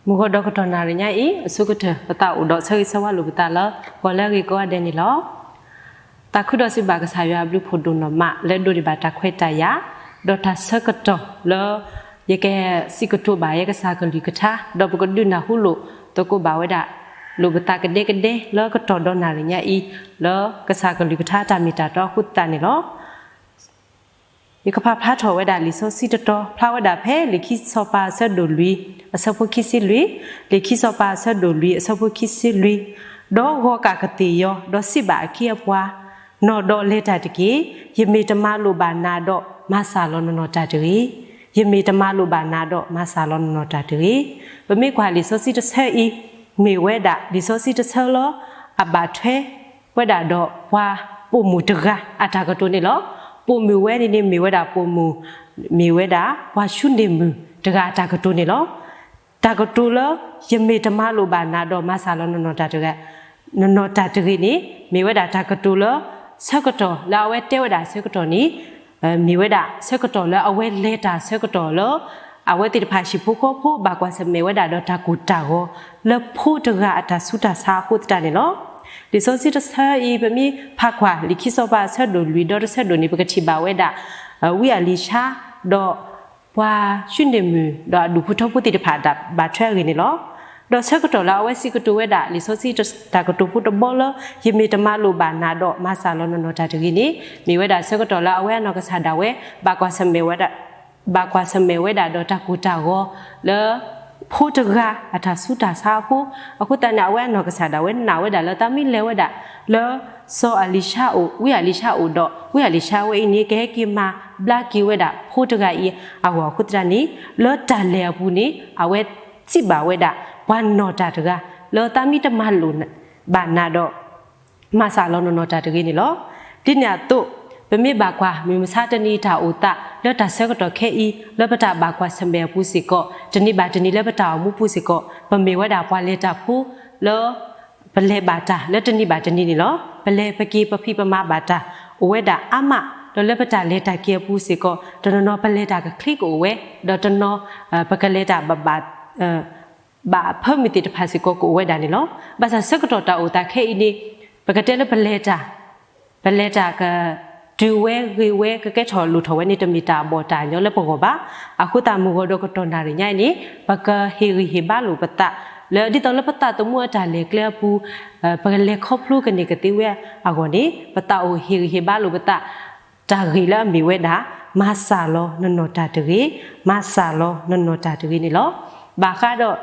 မုၢ်ဂီၤဒီးကတီၢ်နၣ်ရံၣ်ညါအံၤ အဆိကတၢၢ် ပသးအိၣ်ဒီးဆၢဂ့ၤဆၢဝါလိာ်ပသးလၢ ပှၤလၢအဂ့ၤကိးဂၤဒဲးန့ၣ်လီၤ. သးခုဒီးစံးဘၣ်ကစၢ်ယွၤအဘျုးဖှိၣ်ဒိၣ်နီၢ်မး လၢဒိးန့ၢ်ဘၣ်တၢ်ခွဲးတၢ်ယာ် ဒီးတၢ်ဆၢကတီၢ်လၢ ယကစံးကတိၤဘၣ်ယဲကစၢ်ကလုၢ်ကထါ ဒီးပကဒုးနၢ်ဟူလိာ်သကိးဘၣ်ဝဲဒၣ် လိာ်ပသးကဒဲကဒဲလၢကတီၢ်ဒီးနၣ်ရံၣ်ညါအံၤ လၢကစၢ်ကလုၢ်ကထါတၢ်မ့ၢ်တၢ်တီအဃိသတးန့ၣ်လီၤ. ယကဖးဖျါထီၣ်ဝဲဒၣ်လံာ်စီဆှံတတီၤ ဖျါဝဲဒၣ်ဖဲလံာ်ခံစီၤပၤအဆၢဒိၣ်လွံၢ် အဆၢဖိခံဆံလွံၢ်, လံာ်ခံစီၤပၤအဆၢဒိၣ်လွံၢ် အဆၢဖိခံဆံလွံၢ်, ဒီးဂီၤကၣ်ကသ့ၣ်ယီၤ ဒီးစံးဘၣ်အခ့အပှၤ, နီၢ်ဒီးလဲၤတၢ်တက့ၢ်, ယမ့ၢ်တမၤလိာ်ဘၣ်နၤဒီး မၤစၢ်လီၤနနီၢ်တၢ်တဂ့ၤ, ယမ့ၢ်တမၤလိာ်ဘၣ်နၤဒီး မၤစၢ်လီၤနနီၢ်တၢ်တဂ့ၤ. ပမ့ၢ်ကွၢ်လံာ်စီဆှံတဆၢအံၤ မ့ၢ်ဝဲဒၣ်လံာ်စီဆှံတဆၢလၢ အဘၣ်ထွဲ ဝဲဒၣ်ဒီးပှၤပိာ်မုၣ်တဂၤအတၢ်ကတိၤန့ၣ်လီၤ. ပိာ်မုၣ်ဝဲန့ၣ်န့ၣ်မ့ၢ်ဝဲဒၣ်ပိာ်မုၣ်, မ့ၢ်ဝဲဒၣ်ပှၤၡူန့ၢ်မုၣ်တဂၤအတၢ်ကတိၤန့ၣ်လီၤ. တၢ်ကတိၤလၢ ယမ့ၢ်တမၤလိာ်ဘၣ်နၤဒီးမၤစၢ်လီၤနနီၢ်တၢ်တဂ့ၤ, နနီၢ်တၢ်တဂ့ၤန့ၣ် မ့ၢ်ဝဲဒၣ်တၢ်ကတိၤလၢ ဆၢကတီၢ်လၢအဝဲတဲဝဲဒၣ်ဆၢကတီၢ်န့ၣ် မ့ၢ်ဝဲဒၣ်ဆၢကတီၢ်လၢအဝဲလဲၤတၢ်ဆၢကတီၢ်လၢ အဝဲသ့ၣ်တဖၣ်ဟံၣ်ဖိဃီဖိဘၣ်ကွၢ်ဆၢၣ်မဲာ်ဝဲဒၣ်ဒီးတၢ်ကိၢ်တၢ်ဂီၤ လၢဖိတဂၤအတၢ်ဆူးတၢ်ဆါအဃိသတးန့ၣ်လီၤ. လံာ်စီဆှံတဆၢအံၤ ပမ့ၢ်ဖးကွၢ်လံာ်ခံစီၤပၤအဆၢဒိၣ်လွံၢ်ဒီးတဆၢဒိၣ်န့ၣ် ပကထံၣ်ဘၣ်ဝဲဒၣ် ဝံအလံၤၡါ ဒီး ပှၤၡူန့ၢ်မုၣ် ဒီးအဒူၣ်ဖိထၢဖိသ့ၣ်တဖၣ်ဘၣ်ထွဲအဂ့ၢ်န့ၣ်လီၤ. ဒီးဆၢကတီၢ်လၢအဝဲစံးကတိၤဝဲဒၣ် လံာ်စီဆှံတၢ်ကတိၤဖိတဘီလၢ ယမ့ၢ်တမၤလိာ်ဘၣ်နၤဒီးမၤစၢ်လီၤနနီၢ်တၢ်တဂ့ၤန့ၣ် မ့ၢ်ဝဲဒၣ်ဆၢကတီၢ်လၢအဝဲအနီၢ်ကစၢ်ဒၣ်ဝဲ ဘၣ်ကွၢ်ဆၢၣ်မဲာ်ဝဲဒၣ် ဘၣ်ကွၢ်ဆၢၣ်မဲာ်ဝဲဒၣ်ဒီးတၢ်ကိၢ်တၢ်ဂီၤလၢ ဖိတဂၤအတၢ်ဆူးတၢ်ဆါအဃိ, အဃိသတးန့ၣ် အဝဲအနီၢ်ကစၢ်ဒၣ်ဝဲနာ်ဝဲဒၣ်လၢတၢ်မ့ၢ်လဲၤဝဲဒၣ် လၢစီၤအလံၤၡါအိၣ် ဝံအလံၤၡါအိၣ်ဒီး ဝံအလံၤၡါဝဲအံၤန့ၣ် ကဟဲက့ၤမၤဘျါက့ၤဝဲဒၣ်ဖိတဂၤအံၤအဂီၢ်အဃိသတးန့ၣ် လၢတၢ်လဲၤအပူၤန့ၣ် အဝဲစံးဘၣ်ဝဲဒၣ် ပှၤနီၢ်တၢ်တဂၤ လၢတၢ်မ့ၢ်တမၤလိာ်ဘၣ်နၤဒီး မၤစၢ်လီၤနနီၢ်တၢ်တဂ့ၤန့ၣ်လီၤ. ဒ်န့ၣ်အသိး ပမ့ၢ်ဘၣ်ကွၢ်မုၢ်မဆါတနံၤအတၢ်အိၣ်သး လၢတၢ်ဆၢကတီၢ်ခဲအံၤ လၢပတၢ်ဘၣ်ကွၢ်ဆၢၣ်မဲာ်အပူၤစ့ၢ်ကီး တနံၤဘၣ်တနံၤလၢပတၢ်အိၣ်မူပူၤစ့ၢ်ကီး ပမ့ၢ်ဝဲဒၣ်ပှၤလဲၤတၢ်ဖိလၢ ပလဲၤဘၣ်တၢ်လၢတနံၤဘၣ်တနံၤန့ၣ်လီၤ. ပလဲၤပက့ၤပဖံးပမၤဘၣ်တၢ် အိၣ်ဝဲဒၣ်အါမး ဒီးလၢပတၢ်လဲၤတၢ်က့ၤအပူၤစ့ၢ်ကီး တနီၤနီၤပလဲၤတၢ်ကချ့ကအိၣ်ဝဲ ဒီးတနီၤ ပကလဲၤတၢ်ဘၣ်ဘၣ် ဘၣ်အဖၢမုၢ်သ့ၣ်တဖၣ်စ့ၢ်ကီးကအိၣ်ဝဲဒၣ်န့ၣ်လီၤ. ဘၣ်ဆၣ်ဆၢကတီၢ်တၢ်အိၣ်သးခဲအံၤန့ၣ် ပကတဲလၢပလဲၤတၢ် ပလဲၤတၢ်ကတုၤဝဲဂ့ၤဝဲ ကကဲထီၣ်လိၣ်ထီၣ်ဝဲန့ၣ် တမ့ၢ်တၢ်အဘီၣ်တၢ်အညီလၢပဂီၢ်ဘၣ်. အဃိသတးမုၢ်ဂီၤဒီးကတီၢ်နၣ်ရံၣ်ညါအံၤန့ၣ် ပကဟ့ၣ်ဂံၢ်ဟ့ၣ်ဘါလိာ်ပသး လၢဒ်သိးလၢပသးသမူအတၢ်လဲၤကျဲအပူၤ ပကလဲၤခီဖျိကန့ၢ်ကသ့ဝဲအဂီၢ်န့ၣ် ပသးအိၣ်ဟ့ၣ်ဂံၢ်ဟ့ၣ်ဘါလိာ်ပသး တၢ်ဂ့ၢ်လၢအမ့ၢ်ဝဲဒၣ် မၤစၢ်လီၤနနီၢ်တၢ်တဂ့ၤ, မၤစၢ်လီၤနနီၢ်တၢ်တဂ့ၤန့ၣ်လီၤ. ဘၣ်ဃးဒီး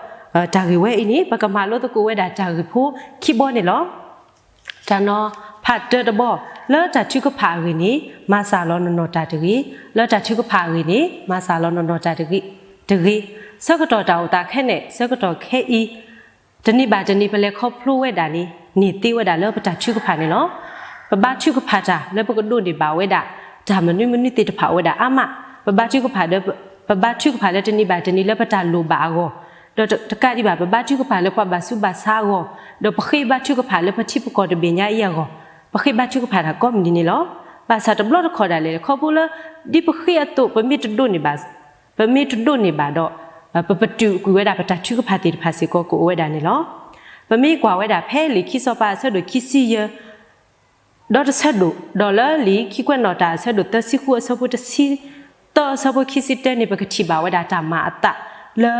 တၢ်ဂ့ၢ်ဝဲအံၤန့ၣ် ပကမၤလိသကိးဝဲဒၣ်တၢ်ဂ့ၢ်ဖိခံဘီန့ၣ်လီၤ. တၢ်နီၤဖးတၢတဘီ လၢတၢ်ထုကဖၣ်အဂ့ၢ်န့ၣ် မၤစၢ်လီၤနနီၢ်တၢ်တဂ့ၤ, လၢတၢ်ထုကဖၣ်အဂ့ၢ်န့ၣ် မၤစၢ်လီၤနနီၢ်တၢ်တဂ့ၤ, တဂ့ၤ. ဆၢကတီၢ်တၢ်အိၣ်သးခဲန့ၣ် ဆၢကတီၢ်ခဲအံၤ တနံၤဘၣ်တနံၤပလဲၤခီဖျိဝဲဒၣ်န့ၣ် န့ၢ်သ့ဝဲဒၣ်လၢပတၢ်ထုကဖၣ်န့ၣ်လီၤ. ပဘါထုကဖၣ်တၢ်လၢပကဒိးန့ၢ်ဘၣ်ဝဲဒၣ် တၢ်မနုၤမနုၤသ့ၣ်တဖၣ်အိၣ်ဝဲဒၣ်အါမး, ပဘါထုကဖၣ်ဒီး ပဘါထုကဖၣ်လၢတနံၤဘၣ်တနံၤလၢပတၢ်လိၣ်ဘၣ်အဂီၢ်, ဒီးတကးဒံးဘၣ် ပဘါထုကဖၣ်လၢပှၤဘၣ်ဆူးဘၣ်ဆါအဂီၢ်, ဒီးပဃ့ဘါထုကဖၣ်လၢပထံပကီၢ်တဘ့ၣ်ညါအံၤအဂီၢ်, ပဃ့ဘါထုကဖၣ်တၢ်ကိးမုၢ်နံၤန့ၣ်လီၤ. ဘၣ်ဆၣ်တဘျီတခီၣ်ဒၣ်လဲာ် ခီဖျိလၢ ဒ်ပဃ့အသိး ပမ့ၢ်တဒိးန့ၢ်ဘၣ် ပမ့ၢ်တဒိးန့ၢ်ဘၣ်ဒီး ပပတုာ်ကွံာ်ဝဲဒၣ်ပတၢ်ထုကဖၣ်သ့ၣ်တဖၣ်စ့ၢ်ကီးကအိၣ်ဝဲဒၣ်န့ၣ်လီၤ. ပမ့ၢ်ကွၢ်ဝဲဒၣ်ဖဲလံာ်ခံစီၤပၤအဆၢဒိၣ်ခံဆံယဲၢ် ဒီးတဆၢဒိၣ်, ဒီးလၢလံာ်ခံကွဲးနီၣ်တၢ်အဆၢဒိၣ်သၢဆံဃုအဆၢဖိတဆံသၢအဆၢဖိခံဆံတၢန့ၣ် ပကထံၣ်ဘၣ်ဝဲဒၣ်တၢ်မၤအသးလၢ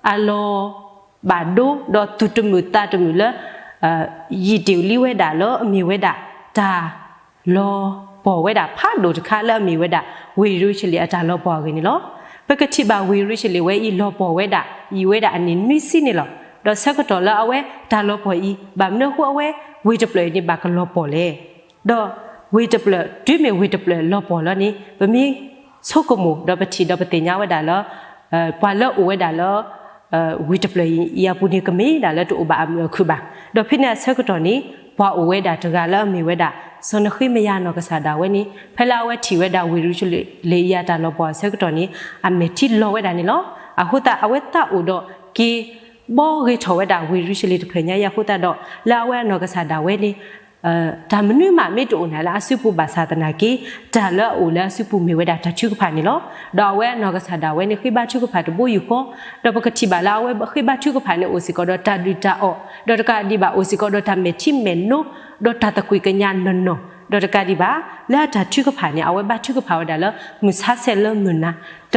အလီၤဘၣ်ဒိ ဒီးသူၣ်တမုာ်သးတမုာ်လၢ ယံာ်တ့ၢ်လံဝဲဒၣ်လၢအမ့ၢ်ဝဲဒၣ် တၢ် လီၤပှီၢ်ဝဲဒၣ်ဖးဒိၣ်တခါလၢအမ့ၢ်ဝဲဒၣ် ဝ့ၢ်ယရူၤၡလ့ၣ်အတၢ်လီၤပှီၢ်အဂ့ၢ်န့ၣ်လီၤ. ပကထံၣ်ဘၣ်ဝ့ၢ်ယရူၤၡလ့ၣ်ဝဲအံၤလီၤပှီၢ်ဝဲဒၣ် ယံာ်ဝဲဒၣ်အနံၣ်နွံဆံန့ၣ်လီၤ. ဒီးဆၢကတီၢ်လၢအဝဲတၢ်လီၤပှီၢ်အံၤ ဘၣ်မနုၤအဃိအဝဲ ဝ့ၢ်တဖျၢၣ်အံၤန့ၣ် ဘၣ်ကလီၤပှီၢ်လဲၣ်. ဒီးဝ့ၢ်တဖျၢၣ် တုၤမ့ၢ်ဝ့ၢ်တဖျၢၣ်လီၤပှီၢ်လီၤန့ၣ် ပမ့ၢ်ဆိကမိၣ်ဒီးပထံၣ်ဒီးပသ့ၣ်ညါဝဲဒၣ်လၢ ပှၤလၢအအိၣ်ဝဲဒၣ်လၢ ဝ့ၢ်တဖျၢၣ်အံၤအပူၤန့ၣ် ကမ့ၢ်ဒၣ်လၢတအိၣ်ဘၣ်အမုာ်အခုၣ်ဘၣ်. ဒီးဖဲန့ၣ်အဆၢကတီၢ်န့ၣ် ပှၤအိၣ်ဝဲဒၣ်တဂၤလၢအမ့ၢ်ဝဲဒၣ် စီၤနဃ့မယၤနီၢ်ကစၢ်ဒၣ်ဝဲန့ၣ် ဖဲလၢအဝဲထံၣ်ဝဲဒၣ်ဝ့ၢ်ယရူၤၡလ့ၣ်အံၤအတၢ်လီၤပှီၢ်အဆၢကတီၢ်န့ၣ် အမဲာ်ထံလီၤဝဲဒၣ်န့ၣ်လီၤ. အဃိသတးအဝဲသးအိၣ်ဒီးက့ၤဘီဂ့ၤထီၣ်ဝဲဒၣ်ဝ့ၢ်ယရူၤၡလ့ၣ်တဖျၢၣ်ညါအံၤအဃိသတးဒီး လၢအဝဲအနီၢ်ကစၢ်ဒၣ်ဝဲန့ၣ် တၢ်မနုၤမးမ့ၢ်တအိၣ်နၤလၢအစုပူၤဘၣ်ဆၣ်သနာ်က့ တၢ်လၢအအိၣ်လၢအစုပူၤမ့ၢ်ဝဲဒၣ်တၢ်ထုကဖၣ်န့ၣ်လီၤ. ဒီးအဝဲအနီၢ်ကစၢ်ဒၣ်ဝဲန့ၣ် ဃ့ဘါထုကဖၣ်တဘိယူၢ်ဃီ, ဒီးပကထံၣ်ဘၣ်လၢအဝဲဃ့ဘါထုကဖၣ်န့ၣ် အိၣ်စ့ၢ်ကီးဒီးတၢ်ဒုၣ်တၢ်အီၣ်, ဒီးတကးဒံးဘၣ် အိၣ်စ့ၢ်ကီးဒီးတၢ်မဲာ်ထံမဲာ်နိ, ဒီးတၢ်သကွံာ်ကညးနီၢ်နီၢ်, ဒီးတကးဒံးဘၣ် လၢအတၢ်ထုကဖၣ်န့ၣ် အဝဲဘါထုကဖၣ်ဝဲဒၣ်လၢ မုၢ်ဆါဆဲးလၢမုၢ်နၤ, တ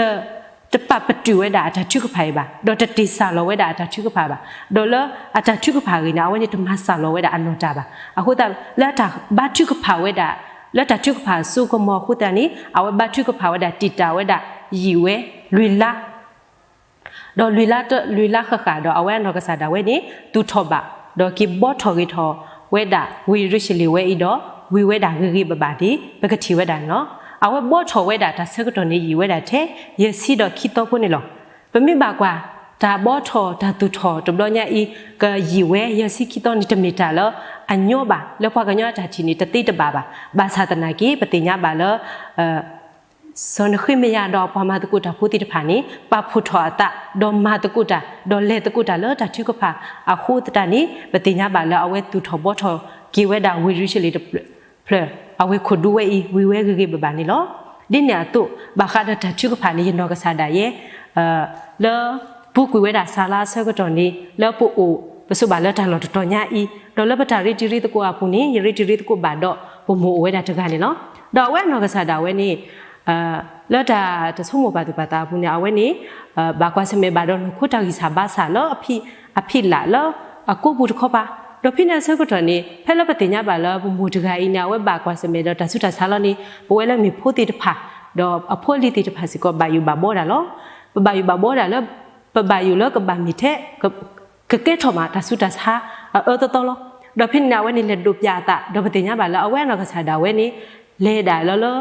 တပာ်ပတုာ်ဝဲဒၣ်အတၢ်ထုကဖၣ်အံၤဘၣ်, ဒီးတတ့ၢ်စၢ်လီၤဝဲဒၣ်အတၢ်ထုကဖၣ်ဘၣ်, ဒီးလၢအတၢ်ထုကဖၣ်အဂ့ၢ်န့ၣ် အဝဲန့ၣ်တမၤစၢ်လီၤဝဲဒၣ်အနီၢ်တၢ်ဘၣ်. အဃိသတး လၢတၢ်ဘါထုကဖၣ်ဝဲဒၣ် လၢတၢ်ထုကဖၣ်အစိကမီၤအဃိသတးန့ၣ် အဝဲဘါထုကဖၣ်ဝဲဒၣ်တံာ်တာ်ဝဲဒၣ် ယံာ်ဝဲ လွံၢ်လါ ဒီးလွံၢ်လါ လွံၢ်လါဃၣ်ဃၣ်ဒီး အဝဲအနီၢ်ကစၢ်ဒၣ်ဝဲန့ၣ် သူၣ်ထီၣ်ဘၣ် ဒီးက့ၤဘှီထီၣ်ဂ့ၤထီၣ်ဝဲဒၣ် ဝ့ၢ်ယရူၤၡလ့ၣ်ဝဲအံၤဒီး ဝံၤဝဲဒၣ်ဂ့ၤဂ့ၤဘၣ်ဘၣ်န့ၣ် ပကထံၣ်ဝဲဒၣ်န့ၣ်လီၤ. အဝဲဘှီထီၣ်ဝဲဒၣ်တၢ်ဆၢကတီၢ်န့ၣ် ယံာ်ဝဲဒၣ်ထဲ ယဲၢ်ဆံဒီးခံသီဖိန့ၣ်လီၤ. ပမ့ၢ်ဘၣ်ကွၢ် တၢ်ဘှီထီၣ် တၢ်သူၣ်ထီၣ်တဘျီညါအံၤ ကယံာ်ဝဲယဲၢ်ဆံခံသီန့ၣ် တမ့ၢ်တၢ်လၢအညီဘၣ်. လၢပှၤကညီအတၢ်ထံၣ်န့ၣ် တသ့တဘၣ်ဘၣ်. ဘၣ်ဆၣ်သနာ်က့ ပသ့ၣ်ညါဘၣ်လၢ စီၤနဃ့မယၤဒီးပှၤမၤသကိးတၢ်ဖိသ့ၣ်တဖၣ်န့ၣ် ပာ်ဖှိၣ်ထီၣ်အသး ဒီးမၤသကိးတၢ် ဒီးလဲၤသကိးတၢ်လၢတၢ်ထုကဖၣ်အဃိသတးန့ၣ် ပသ့ၣ်ညါဘၣ်လၢအဝဲသူၣ်ထီၣ်ဘှီထီၣ်က့ၤဝဲဒၣ်ဝ့ၢ်ယရူၤၡလ့ၣ်တဖျၢၣ် အဝ့ၢ်ခိၣ်ဒူဝဲအံၤ ဝံၤဝဲဂ့ၤဂ့ၤဘၣ်ဘၣ်န့ၣ်လီၤ. ဒ်န့ၣ်အသိး ဘၣ်ဃးဒီးတၢ်ထုကဖၣ်န့ၣ် ယနီၢ်ကစၢ်ဒၣ်ယဲ လၢ ပူၤကွံာ်ဝဲဒၣ်စှၤလါအဆၢကတီၢ်န့ၣ် လၢပအိၣ်ပဆိးဘၣ်လၢတၢ်လီၢ်တတီၤညါအံၤ ဒီးလၢပတၢ်ရ့တံၤရ့သကိးအပူၤန့ၣ် ယရ့တံၤရ့သကိးဘၣ်ဒီး ပမိၢ်အိၣ်ဝဲဒၣ်တဂၤန့ၣ်လီၤ. ဒီးအဝဲအနီၢ်ကစၢ်ဒၣ်ဝဲန့ၣ် လၢတၢ်တဆိကမိၣ်ပာ်သူၣ်ပာ်သးအပူၤန့ၣ် အဝဲန့ၣ် ဘၣ်ကွၢ်ဆၢၣ်မဲာ်ဘၣ်ဒီးနီၢ်ခိတၢ်ဂံၢ်စၢ်ဘါစၢ်လၢအဖံး အဖံးလၢ်လၢအကိးပူၤတခီပၤ, ဒီးဖဲန့ၣ်အဆၢကတီၢ်န့ၣ် ဖဲလၢပသ့ၣ်ညါဘၣ်လၢပမိၢ်တဂၤအံၤန့ၣ် အဝဲဘၣ်ကွၢ်ဆၢၣ်မဲာ်ဒီးတၢ်ဆူးတၢ်ဆါလီၤန့ၣ် ပဝဲလၢမ့ၢ်ဖိသ့ၣ်တဖၣ် ဒီးအဖိအလံၤသ့ၣ်တဖၣ်စ့ၢ်ကီး ဘၣ်ယိၣ်ဘၣ်ဘှီဒၣ်လီၤ. ပဘၣ်ယိၣ်ဘၣ်ဘှီဒၣ်လၢ ပဘၣ်ယိၣ်လၢကဘၣ်မ့ၢ်ထဲ ကကဲထီၣ်မးတၢ်ဆူးတၢ်ဆါအအၢသီသီလီၤ. ဒီးဖဲန့ၣ်န့ၣ် အဝဲန့ၣ်လဲၤဒိးပၠးအသး ဒီးပသ့ၣ်ညါဘၣ်လၢအဝဲအနီၢ်ကစၢ်ဒၣ်ဝဲန့ၣ် လဲၤဒၣ်လၢလၢ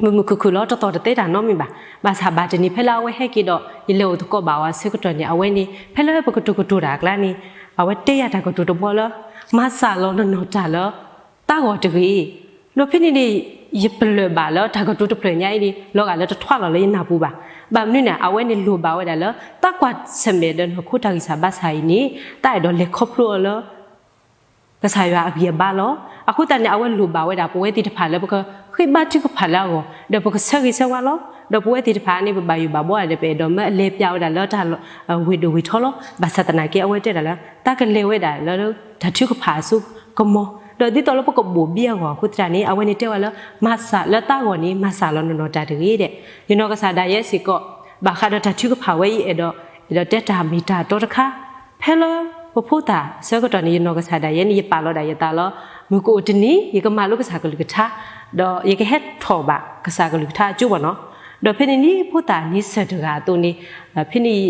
မုာ်မုာ်ခုၣ်ခုၣ်လီၤ တသီၣ်တသဲတၢ်နီတမံၤဘၣ်. ဘၣ်ဆၣ်ဘၣ်တနံၤဖဲလၢအဝဲဟဲက့ၤဒီး ယလဲၤအိၣ်သကိးဘၣ်အီၤအဆၢကတီၢ်န့ၣ် အဝဲန့ၣ် ဖဲလၢပကတိၤကတိၤတၢ်အကျါန့ၣ် အဝဲတဲယၤတၢ်ကတိၤတဘီလၢ မၤစၢ်လီၤနနီၢ်တၢ်လၢ သးဂီၤတဂ့ၤ. ဒီးဖဲန့ၣ်န့ၣ် ယပလၢၢ်ဘၣ်လၢတၢ်ကတိၤတဖျၢၣ်ညါအံၤန့ၣ် လီၤဂာ်လၢတထွါလီၤလၢယနၢ်ပူၤဘၣ်. ဘၣ်မနုၤန့ၣ် အဝဲန့ၣ်လိၣ်ဘၣ်ဝဲဒၣ်လၢ သးကွၢ်ဆၢၣ်မဲာ်ဒီးနီၢ်ခိတၢ်ဂံၢ်စၢ်ဘါစၢ်အံၤန့ၣ် သးအဲၣ်ဒိးလဲၤခီဖျိအီၤလၢ ကစၢ်ယွၤအဂံၢ်အဘါလီၤ. အဃိသတးန့ၣ် အဝဲလိၣ်ဘၣ်ဝဲဒၣ် ပဝဲသ့ၣ်တဖၣ်လၢပကဃ့ဘါထုကဖၣ်လၢအဂီၢ် ဒီးပကဆၢဂ့ၤဆၢဝါလီၤ. ဒီးပဝဲသ့ၣ်တဖၣ်န့ၣ် ပဘၣ်ယိၣ်ဘၣ်ဘှီဒၣ်ဒီး ပအဲၣ်ဒိးမၢအလဲၤပျးဝဲဒၣ်လၢတၢ်ဝ့ၢ်ဒိၣ်ဝ့ၢ်ထီလီၤ. ဘၣ်ဆၣ်သနာ်က့ အဝဲတဲဒၣ်လၢ တၢ်ကလဲၤဝဲဒၣ်လၢတၢ်ထုကဖၣ်အစိကမီၤ ဒီးဒ်သိးလၢပကဘိၣ်ဘံအဂီၢ်အဃိသတးန့ၣ် အဝဲန့ၣ်တဲဝဲလၢ မၤစၢ်လၢသးဂီၤန့ၣ် မၤစၢ်လီၤနနီၢ်တၢ်တဂ့ၤဒဲး. ယနီၢ်ကစၢ်ဒၣ်ယဲစ့ၢ်ကီး ဘၣ်ဃးဒီးတၢ်ထုကဖၣ်ဝဲအံၤ အဲၣ်ဒိး အဲၣ်ဒိးတဲတၢ်မ့ၢ်တၢ်တီတခါ ဖဲလၢပဖိသၣ်ဆၢကတီၢ်န့ၣ် ယနီၢ်ကစၢ်ဒၣ်ယဲန့ၣ် ယပာ်လီၤဒၣ်ယသးလၢ မုၢ်ကအိၣ်တနံၤ ယကမၤလိကစၢ်ကလုၢ်ကထါ ဒီးယကဟဲထီၣ်ဘၣ်ကစၢ်ကလုၢ်ကထါအကၠိဘၣ်နီၤ. ဒီးဖဲန့ၣ်န့ၣ် ဖိသၣ်န့ဆၢၣ်တဂၤအသိးန့ၣ် ဖဲန့ၣ်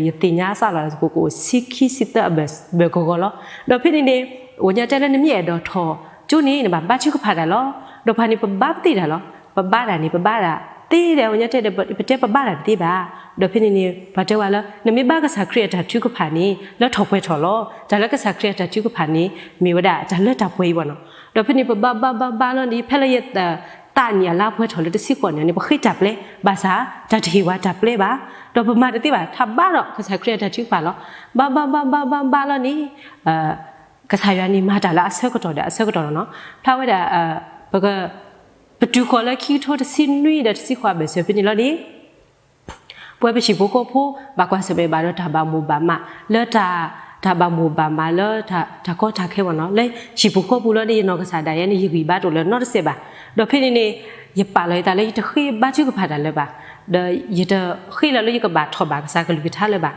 ယသ့ၣ်ညါစးလီၤ ကအိၣ်ဆံခံဆံသၢအဘၢၣ်ကဂီၤလီၤ. ဒီးဖဲန့ၣ်န့ၣ် အိၣ်ညါတဲလၢနမ့ၢ်အဲၣ်ဒိးထီၣ်ကၠိန့ၣ် နဘၣ်ဘါထုကဖၣ်တၢ်လီၤ. ဒီးပှၤန့ၣ် ပဘါပသ့ၣ်တၢ်လီၤ. ပဘါတၢ်န့ၣ် ပဘါတၢ်သ့ဒီး အိၣ်ညါတဲဒီး ပတဲပဘါတၢ်တသ့ဘၣ်. ဒီးဖဲန့ၣ်န့ၣ် ပှၤတဲဝဲလၢ နမ့ၢ်ဘါကစၢ်ခရံာ်အတၢ်ထုကဖၣ်န့ၣ် လၢထီၣ်ပှဲၤထီၣ်လီၤ. တၢ်လၢကစၢ်ခရံာ်အတၢ်ထုကဖၣ်န့ၣ် မ့ၢ်ဝဲဒၣ်တၢ်လၢတၢ်ပှဲၤအံၤဘၣ်နီၤ. ဒီးဖဲန့ၣ် ပဘါဘါဘါဘါလီၤန့ၣ် ဖဲလၢယ သးနံၣ်အလါပှဲၤထီၣ်လၢတဆံဃိးန့ၣ်န့ၣ် ပဃ့တၢ်ပျဲ ဘၣ်ဆၣ် တၢ်တဟ့ၣ်ဝဲတၢ်ပျဲဘၣ်. ဒီးပမၤတသ့ဘၣ် ထါဘါဒီးကစၢ်ခရံာ်အတၢ်ထုကဖၣ်လီၤ. ဘါဘါဘါဘါဘါဘါလီၤန့ၣ် ကစၢ်ယွၤန့ၣ်မၤတၢ်လၢအဆၢကတီၢ်ဒီးအဆၢကတီၢ်လီၤနီၤ. ဖျါဝဲဒၣ် ပက ပတုၤဃီၤလၢခံကထိတဆံနွံဒီးတဆံဃိးအဘၢၣ်စၢၤဖဲန့ၣ်လီၤန့ၣ် ပဝဲပဟံၣ်ဖိဃီဖိ ဘၣ်ကွၢ်ဆၢၣ်မဲာ်ဘၣ်ဒီးတၢ်ဘၣ်မိၣ်ဘၣ်မး လၢတၢ် တၢ်ဘၣ်မိၣ်ဘၣ်မးလၢတၢ်ကီတၢ်ခဲဝဲနီၤ လၢဟံၣ်ပူၤဃီပူၤလီၤန့ၣ် ယနီၢ်ကစၢ်ဒၣ်ယဲန့ၣ် ယဂံၢ်ဘါတအိၣ်လၢၤနီတစဲးဘၣ်. ဒီးဖဲန့ၣ်န့ၣ် ယပာ်လီၤယသးလၢယတဃ့ဘါထုကဖၣ်တၢ်လၢၤဘၣ်. ဒီးယတဃ့လၢၤလၢယကဘၣ်ထီၣ်ဘၣ်ကစၢ်ကလုၢ်ကထါလၢၤဘၣ်.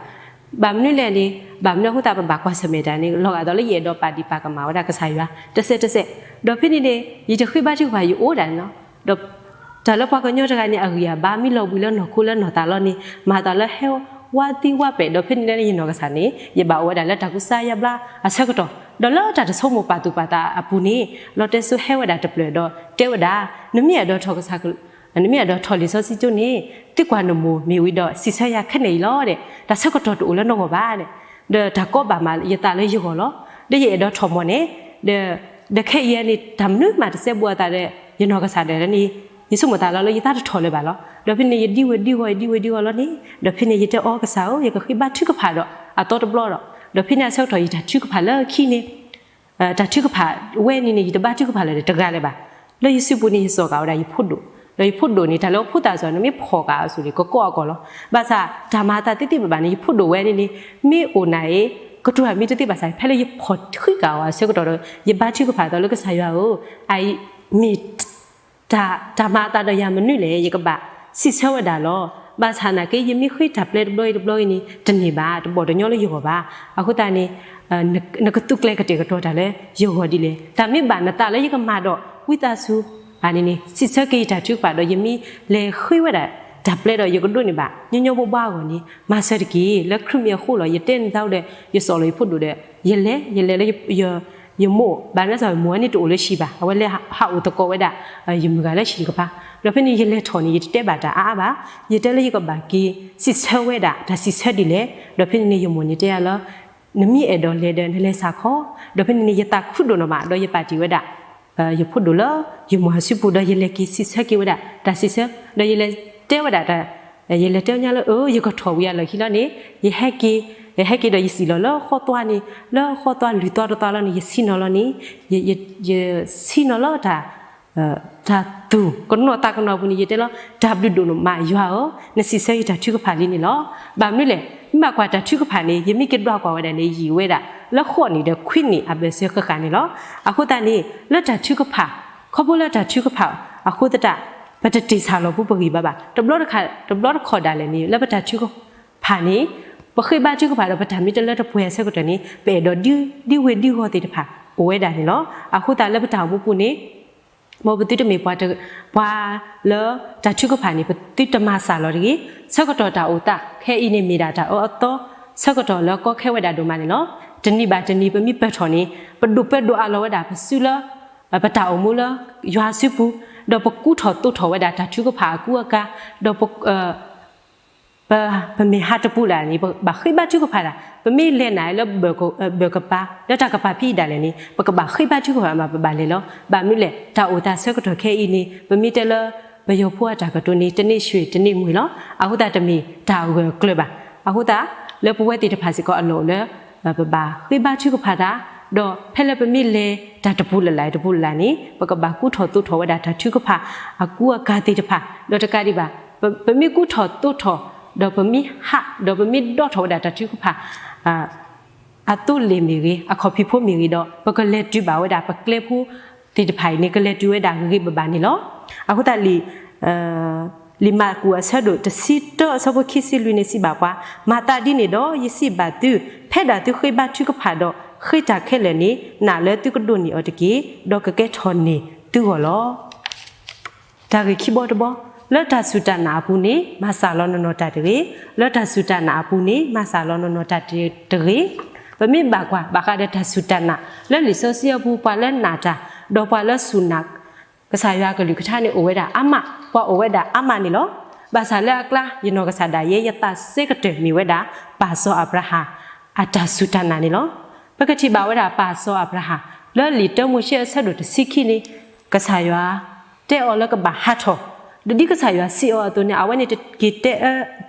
ဘၣ်မနုၤလဲၣ်န့ၣ် ဘၣ်မနုၤအဃိသတးပဘၣ်ကွၢ်ဆၢၣ်မဲာ်တၢ်န့ၣ် လီၤဂာ်ဒ်သိးလၢယအဲၣ်ဒိးပာ်ဒံးပာ်ကမၣ်ဝဲဒၣ်ကစၢ်ယွၤ တစဲးတစဲး. ဒီးဖဲန့ၣ်န့ၣ် ယတဃ့ဘါထုကဖၣ်ယအိၣ်ဒၣ်န့ၣ်လီၤ. ဒီး တၢ်လၢပှၤကညီတဂၤန့ၣ် အဂံၢ်အဘါမ့ၢ်လီၤဘှံးလၢနီၢ်ခိလၢနီၢ်သးလီၤန့ၣ် မၤသးလၢဟဲဝါသံဝါပဲာ် ဒီးဖဲန့ၣ်လၢယနီၢ်ကစၢ်န့ၣ် ယဘၣ်အိၣ်ဝဲဒၣ်လၢတၢ်ကူစါယါဘျါအဆၢကတီၢ် ဒီးလၢတၢ်တဆိကမိၣ်ပာ်သူၣ်ပာ်သးအပူၤန့ၣ် လီတဲစိဟဲဝဲဒၣ်တဖျၢၣ်ဒီးတဲဝဲဒၣ် နမ့ၢ်အဲၣ်ဒိးထီၣ်ကစၢ် နမ့ၢ်အဲၣ်ဒိးထီၣ်လံာ်စီဆှံကၠိန့ၣ် သံကွၢ်နမိၢ်မ့ၢ်ဝံၤဒီးစံးဆၢယၤခဲန့ၣ်အံၤလီၤဒဲး တၢ်ဆၢကတီၢ်တအိၣ်လၢနဂီၢ်ဘၣ်န့ၣ် ဒီးတၢ်ကီဘၣ်မးယသးလၢယဂီၢ်လီၤ. ဒီးယအဲၣ်ဒိးထီၣ်မီၢ်န့ၣ် ဒီး ဒီးခဲအံၤန့ၣ် တၢ်မနုၤမးတစဲဘူးအသးဒီး ယနီၢ်ကစၢ်ဒၣ်န့ၣ် ယဆိကမိၣ်သးလီၤလၢယသးတထီၣ်လၢၤဘၣ်လီၤ. ဒီးဖဲန့ၣ် ယဒံဝဲဒံဂီၤ ယဒံဝဲဒံဂီၤလီၤန့ၣ် ဒီးဖဲန့ၣ် ယတဲအီၤကစၢ်ဧၢ ယကဃ့ဘါထုကဖၣ်ဒီးအသီတဘျီဒီး ဒီးဖဲန့ၣ်အဆၢကတီၢ်ယတၢ်ထုကဖၣ်လၢခံန့ၣ် တၢ်ထုကဖၣ်ဝဲန့ၣ်န့ၣ် ယတဘါထုကဖၣ်လၢၤဒီးတဂၤလၢၤဘၣ်. လၢယစုပူၤန့ၣ် ယစိာ်ကးဝဲဒၣ်ယဖိဒိၣ်, ဒီးယဖိဒိၣ်န့ၣ် တၢ်လၢအဖိသၣ်စ့ၢ်ကီးန့ၣ် မ့ၢ်ဖီၣ်ကးအီၤဆူန့ၣ် ကကိးအကိာ်လီၤ. ဘၣ်ဆၣ် တၢ်မၤအသးသ့သ့ဘၣ်ဘၣ်န့ၣ် ယဖိဒိၣ်ဝဲန့ၣ်န့ၣ် မ့ၢ်အိၣ်နၤအံၤ ကတိၤတၢ်မ့ၢ်တသ့ဘၣ်ဆၣ် ဖဲလၢယဖီၣ်ဃံးကးအီၤအဆၢကတီၢ်ဒီး ယဘါထုကဖၣ်အသးလၢကစၢ်ယွၤဧၢ, အအံၤမ့ၢ် တၢ် တၢ်မၤအသးဒီးယၤမနုၤလဲၣ်, ယကဘၣ်စံးဆၢဝဲဒၣ်လီၤ. ဘၣ်ဆၣ်နာ်က့ ယမ့ၢ်ဃ့တၢ်ပျဲတဘျီအံၤတဘျီအံၤန့ၣ် တန့ၢ်ဘၣ်, တဘီၣ်တညီလၢယဂီၢ်ဘၣ်. အဃိသတးန့ၣ် နကသူကျဲၤကတဲာ်ကတီၤတၢ်လၢယဂီၢ်ဒ်လဲၣ်. တၢ်မ့ၢ်ဘၣ်နသးလၢယကမၤဒီး ဝံသးစူၤ အန့ၣ်န့ၣ် စံးဆၢက့ၤယတၢ်ထုကဖၣ်ဒီး ယမ့ၢ်လဲၤဃ့ဝဲဒၣ်တၢ်ပျဲဒီး ယကဒိးန့ၢ်ဘၣ် ညီညီဘှီဘှီအဂီၢ်န့ၣ် မၤစၢၤတက့ၢ်. လၢခရံာ်မ့ၢ်အဃိလီၤ. ယတဲနသးဒီး ယစိာ်လီၤယဖိဒိၣ်ဒီး ယလဲၤ ယလဲၤလၢယ ယမိၢ်, ဘၣ်မနုၤအဃိ ယမိၢ်န့ၣ်တအိၣ်လၢဟံၣ်ဘၣ်, အဝဲလဲၤဟးအိၣ်သကိးဝဲဒၣ် ယမုၢ်ဂၤလၢဟံၣ်တကပၤ. ဒီးဖဲန့ၣ် ယလဲၤထီၣ်န့ၣ် ယတတဲဘၣ်တၢ်အါအါဘၣ်. ယတဲလၢယကဘၣ်က့ၤစံးဆၢဝဲဒၣ် တၢ်စံးဆၢဒ်လဲၣ်. ဒီးဖဲန့ၣ်န့ၣ် ယမိၢ်န့ၣ်တဲယၤလၢ နမ့ၢ်အဲၣ်ဒိးလဲၤဒီး နလဲၤစးခီ. ဒီးဖဲန့ၣ်န့ၣ် ယသးခုဒိၣ်နီၢ်မး ဒီးယပာ်တ့ၢ်ဝဲဒၣ် ယဖိဒိၣ်လၢ ယမိၢ်အစုပူၤ ဒီးယလဲၤက့ၤစံးဆၢက့ၤဝဲဒၣ် တၢ်စံးဆၢ, ဒီးယလဲၤတဲဝဲဒၣ်တၢ် ယလဲၤတဲညါလၢ အၢ ယကထီၣ်ဝံၤအလီၢ်ခံလီၤန့ၣ် ယဟဲက့ၤ, ယဟဲက့ၤဒီးယစံၣ်လီၤလၢဃီသွါန့ၣ်, လၢဃီသွါလွံၢ်သွါတသွါလီၤန့ၣ် ယဆံးနီၤလီၤန့ၣ်, ယဆံးနီၤလၢတၢ် တၢ်သူၣ်ကနိးသးကနိးအပူၤန့ၣ် ယတဲလီၤ တၢ်ဘျုးဒိၣ်မးယွၤဧၢ, နစံးဆၢယတၢ်ထုကဖၣ်လံန့ၣ်လီၤ. ဘၣ်မနုၤလဲၣ်, မ့ၢ်ဘၣ်ကွၢ်တၢ်ထုကဖၣ်န့ၣ် ယမ့ၢ်က့ၤဒွးကွၢ်ဝဲဒၣ်န့ၣ် ယံာ်ဝဲဒၣ် လၢဃိးနံၣ်ဒီးခွံနံၣ်အဘၢၣ်စၢၤဃၣ်ဃၣ်န့ၣ်လီၤ. အဃိသတးန့ၣ် လၢတၢ်ထုကဖၣ်, ခီဖျိလၢတၢ်ထုကဖၣ်အဃိသတး ပတတ့ၢ်ဆၣ်လီၤပူၤပဂံၢ်ဘါဘၣ်. တဘျီတခီၣ်ဒၣ်လဲာ်န့ၣ် လၢပတၢ်ထုကဖၣ်န့ၣ် ပဃ့ဘါထုကဖၣ်ဒီး ပတၢ်မ့ၢ်တလၢတပှဲၤအဆၢကတီၢ်န့ၣ် ပအဲၣ်ဒိးဒ်ဝ့ၢ်ဒ်ဂီၤသ့ၣ်တဖၣ် အိၣ်ဝဲဒၣ်န့ၣ်လီၤ. အဃိသတးလၢပတၢ်အိၣ်မူပူၤန့ၣ် မ်ပသုတမ့ၢ်ပှၤတ, ပှၤလၢတၢ်ထုကဖၣ်န့ၣ် ပသုတမၤစၢ်လီၤတဂ့ၤ. ဆၢကတီၢ်တၢ်အိၣ်သးခဲအံၤန့ၣ် မ့ၢ်ဒၣ်တၢ်အၢအသီ ဆၢကတီၢ်လၢကီခဲဝဲဒၣ်ဒိၣ်မးန့ၣ်လီၤ. တနံၤဘၣ်တနံၤ ပမ့ၢ်ပၢၢ်ထီၣ်န့ၣ် ပဒိၣ်ပၢဒိၣ်အးလီၤဝဲဒၣ် ပစုလၢ ပတၢ်အိၣ်မူလၢယွၤစုပူၤ, ဒီးပကူထီၣ်သိးထီၣ်ဝဲဒၣ်တၢ်ထုကဖၣ်အကူအကၤ, ဒီးပ ပ ပမ့ၢ်ဟးတပူၤလၢ်န့ၣ် ပဘၣ်ဃ့ဘါထုကဖၣ်ဒၣ်, ပမ့ၢ်လဲၤနၤလၢဘၢၣ်ကပၤ လၢတၢ်ကပၤဖံးဒၣ်လဲာ်န့ၣ် ပကဘၣ်ဃ့ဘါထုကဖၣ်မး ပဘၣ်လဲၤလီၤ. ဘၣ်မနုၤလဲၣ်, တၢ်အိၣ်သးဆၢကတီၢ်ခဲအံၤန့ၣ် ပမ့ၢ်တဲလၢ ပယီၤဖိအတၢ်ကတိၤန့ၣ် တန့ၢ်ရွှေ တန့ၢ်ငွေ လီၤ. အဃိသတးတမ့ၢ်တၢ်ဂၢၢ်ကျၢၤဘၣ်. အဃိသတး လၢပဝဲသ့ၣ်တဖၣ်စ့ၢ်ကီးအလီၢ်အိၣ်လၢ ပဘၣ်ဃ့ဘါထုကဖၣ်တၢ်, ဒီးဖဲလၢပမ့ၢ်လဲၤတၢ်တပူၤလၢ်လၢ်တပူၤလၢ်လၢ်န့ၣ် ပကဘၣ်ကူထီၣ်သိးထီၣ်ဝဲဒၣ်တၢ်ထုကဖၣ်အကူအကၤသ့ၣ်တဖၣ်, ဒီးတကးဒံးဘၣ် ပမ့ၢ်ကူထီၣ်သိးထီၣ် ဒီးပမ့ၢ်ဟး ဒီးပမ့ၢ်ဒီထီၣ်ဝဲဒၣ်တၢ်ထုကဖၣ် အသိလ့ၣ်မ့ၢ်ဂ့ၤ အခီၣ်ဖံးဖိမ့ၢ်ဂ့ၤဒီး ပကလဲၤတုၤဘၣ်ဝဲဒၣ်ပကျဲဖိသ့ၣ်တဖၣ်အံၤန့ၣ် ကလဲၤတုၤဝဲဒၣ်ဂ့ၤဂ့ၤဘၣ်ဘၣ်န့ၣ်လီၤ. အဃိသတးလံာ် လံာ်မၢ်ကူးအဆၢဒိၣ်တဆံတၢအဆၢဖိခံဆံလွံၢ်န့ၣ်စံးဘၣ်ပှၤ, မၤသးဒ်န့ၣ်ဒီး ယစံးဘၣ်သု, ဖဲဒၣ်သုဃ့ဘါထုကဖၣ်ဒီး ဃ့တၢ်ခဲလၢာ်န့ၣ် နာ်လၢသုကဒိးန့ၢ်အီၤတက့ၢ်, ဒီးကကဲထီၣ်န့ၢ်သုဂီၢ်လီၤ. တၢ်ဂ့ၢ်ခံဘီတဘီ, လၢတၢ်စူၢ်တၢ်နာ်အပူၤန့ၣ် မၤစၢ်လီၤနီၢ်နီၢ်တၢ်တဂ့ၤ, လၢတၢ်စူၢ်တၢ်နာ်အပူၤန့ၣ် မၤစၢ်လီၤနီၢ်နီၢ်တၢ်တဂ့ၤ. ပမ့ၢ်ဘၣ်ကွၢ် ဘၣ်ဃးဒီးတၢ်စူၢ်တၢ်နာ် လၢလံာ်စီဆှံအပူၤ ပှၤလၢနာ်တၢ် ဒီးပှၤလၢစူၢ်နာ် ကစၢ်ယွၤအကလုၢ်ကထါန့ၣ်အိၣ်ဝဲဒၣ်အါမး, ပှၤအိၣ်ဝဲဒၣ်အါမးန့ၣ်လီၤ. ဘၣ်ဆၣ်လၢအကျါ ယနီၢ်ကစၢ်ဒၣ်ယဲ ယသးစဲကတၢၢ်မ့ၢ်ဝဲဒၣ် ပၢ်စီၤအၤဘြၤဟၣ် အတၢ်စူၢ်တၢ်နာ်န့ၣ်လီၤ. ပကထံၣ်ဘၣ်ဝဲဒၣ်ပၢ်စီၤအၤဘြၤဟၣ် လၢလံာ်တၢမိၤၡ့အဆၢဒိၣ်တဆံခံန့ၣ် ကစၢ်ယွၤတဲအီၤလၢကဘၣ်ဟးထီၣ်, ဒီးဒ်ကစၢ်ယွၤစံးအီၤအသိးန့ၣ် အဝဲန့ၣ်တက့ၤတဲ,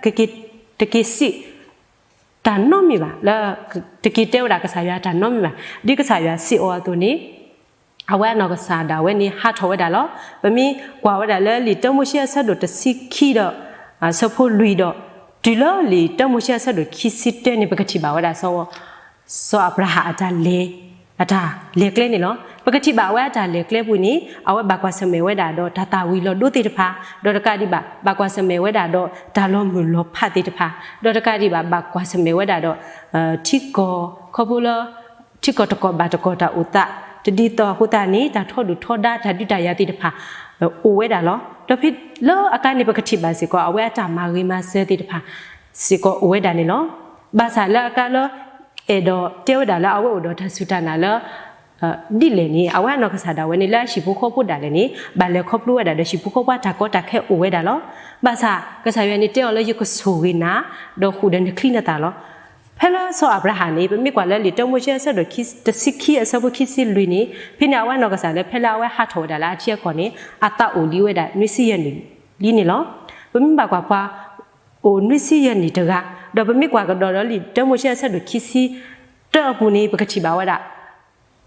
ကက့ၤ, တက့ၤစံး တၢ်နီတမံၤဘၣ်, လၢ တက့ၤတဲဝဲဒၣ်ကစၢ်ယွၤတၢ်နီတမံၤဘၣ်. ဒ်ကစၢ်ယွၤစံးအီၤအသိးန့ၣ် အဝဲအနီၢ်ကစၢ်ဒၣ်ဝဲန့ၣ် ဟးထီၣ်ဝဲဒၣ်လီၤ. ပမ့ၢ်ကွၢ်ဝဲဒၣ်လၢလံာ်တၢမိၤၡ့အဆၢဒိၣ်တဆံခံဒီး အဆၢဖိလွံၢ်ဒီး တုၤလၢလံာ်တၢမိၤၡ့အဆၢဒိၣ်ခံဆံတၢန့ၣ် ပကထံၣ်ဘၣ်ဝဲဒၣ် စီၤအၤဘြၤဟၣ်အတၢ်လဲၤ, အတၢ်လဲၤကျဲန့ၣ်လီၤ. ပကထံၣ်ဘၣ်အဝဲအတၢ်လဲၤကျဲပူၤန့ၣ် အဝဲဘၣ်ကွၢ်ဆၢၣ်မဲာ်ဝဲဒၣ်ဒီးတၢ်သၣ်ဝံၤလီၤဒိသ့ၣ်တဖၣ်, ဒီးတကးဒံးဘၣ် ဘၣ်ကွၢ်ဆၢၣ်မဲာ်ဝဲဒၣ်ဒီးတၢ်လီၤမုၢ်လီၤဖးသ့ၣ်တဖၣ်, ဒီးတကးဒံးဘၣ် ဘၣ်ကွၢ်ဆၢၣ်မဲာ်ဝဲဒၣ်ဒီး ထံကီၢ် ခီဖျိလၢ ထံကီၢ်တကီၢ်ဘၣ်တကီၢ်တၢ်အိၣ်သး တဒ်သိးအဃိသတးန့ၣ် တၢ်ထီဒုၣ်ထီဒါ တၢ်ဒုးတၢ်ယၤသ့ၣ်တဖၣ် အိၣ်ဝဲဒၣ်လီၤ. ဒီးဖဲလၢအကါန့ၣ် ပကထံၣ်ဘၣ်စ့ၢ်ကီး အဝဲအတၢ်မၤဂ့ၤမၤစၢၤသ့ၣ်တဖၣ် စ့ၢ်ကီးအိၣ်ဝဲဒၣ်န့ၣ်လီၤ. ဘၣ်ဆၣ်လၢအကါလၢ အဲၣ်ဒိးတဲဝဲဒၣ်လၢအဝဲအိၣ်ဒီးတၢ်စူၢ်တၢ်နာ်လၢ ဒ်လဲၣ်န့ၣ် အဝဲအနီၢ်ကစၢ်ဒၣ်ဝဲန့ၣ် လၢအဟံၣ်ဖိဃီဖိဒၣ်လဲာ်န့ၣ် ဘၣ်လဲၤခီဖျိဝဲဒၣ်ဒီးဟံၣ်ဖိဃီဖိအတၢ်ကီတၢ်ခဲအိၣ်ဝဲဒၣ်လီၤ. ဘၣ်ဆၣ် ကစၢ်ယွၤန့ၣ်တဲအီၤလၢ ယကဆိၣ်ဂ့ၤနၤ ဒီးဃုာ်ဒီးနချံနသၣ်လီၤ. ဖဲလၢစီၤအၤဘြၤဟၣ်န့ၣ် ပမ့ၢ်ကွၢ်လၢလံာ်တၢမိၤၡ့အဆၢဒိၣ်တဆံခံအဆၢဖိခံဆံလွံၢ်န့ၣ် ဖဲန့ၣ်အဝဲအနီၢ်ကစၢ်လၢ ဖဲလၢအဝဲဟးထီၣ်ဝဲဒၣ်လၢအထံအကီၢ်န့ၣ် အသးအိၣ်လံဝဲဒၣ်နွံဆံယဲၢ်နံၣ်လံန့ၣ်လီၤ. ပမ့ၢ်ဘၣ်ကွၢ်ပှၤ အိၣ်နွံဆံယဲၢ်နံၣ်တဂၤ, ဒီးပမ့ၢ်ကွၢ်ကဒီးဒီးလံာ်တၢမိၤၡ့အဆၢဒိၣ်ခံဆံတၢအပူၤန့ၣ် ပကထံၣ်ဘၣ်ဝဲဒၣ်